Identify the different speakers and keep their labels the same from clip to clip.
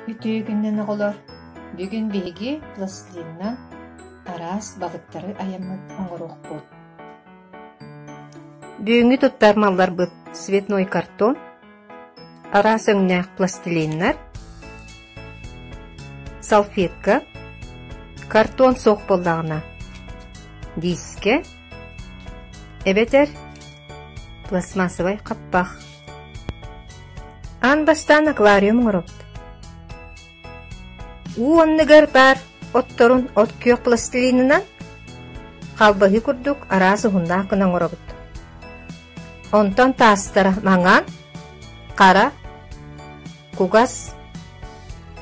Speaker 1: Үтүө күнүнэн оҕолор! Бүгүн биһиги пластилинынан араас балыктары айаммыт оҥоруохпут. Бүгүҥҥү туттар малларбыт цветной картон, араас өҥнөөх пластилиннар, салфетка, картон суох буоллаҕына диискэ эбэтэр пластмассовай хаппах. Аан бастаан аквариум оҥоробут. Уу анныгар баар отторун от күөх пластилинынан халбаһыы курдук араас уһуннаах гына оҥоробут. Онтон таастара маҥан, хара, кугас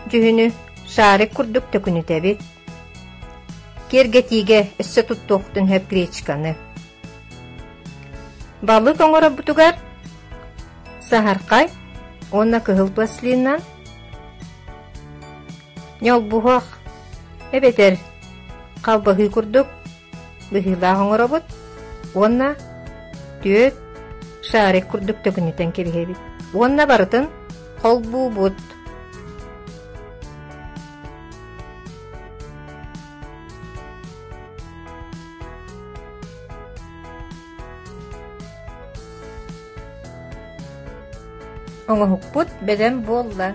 Speaker 1: дьүһүнү шарик курдук төкүнүтэбит. Киэргэтиигэ өссө туттуохтун сөп гречканы. Балык оҥорорбутугар саһархай уонна кыһыл пластилинынан ньолбуһах эбэтэр халбаһыы курдук быһыылаах оҥоробут уонна түөрт шарик курдук төкүнүтэн кэбиһэбит уонна барытын холбуубут. Оҥоһукпут бэлэм буолла.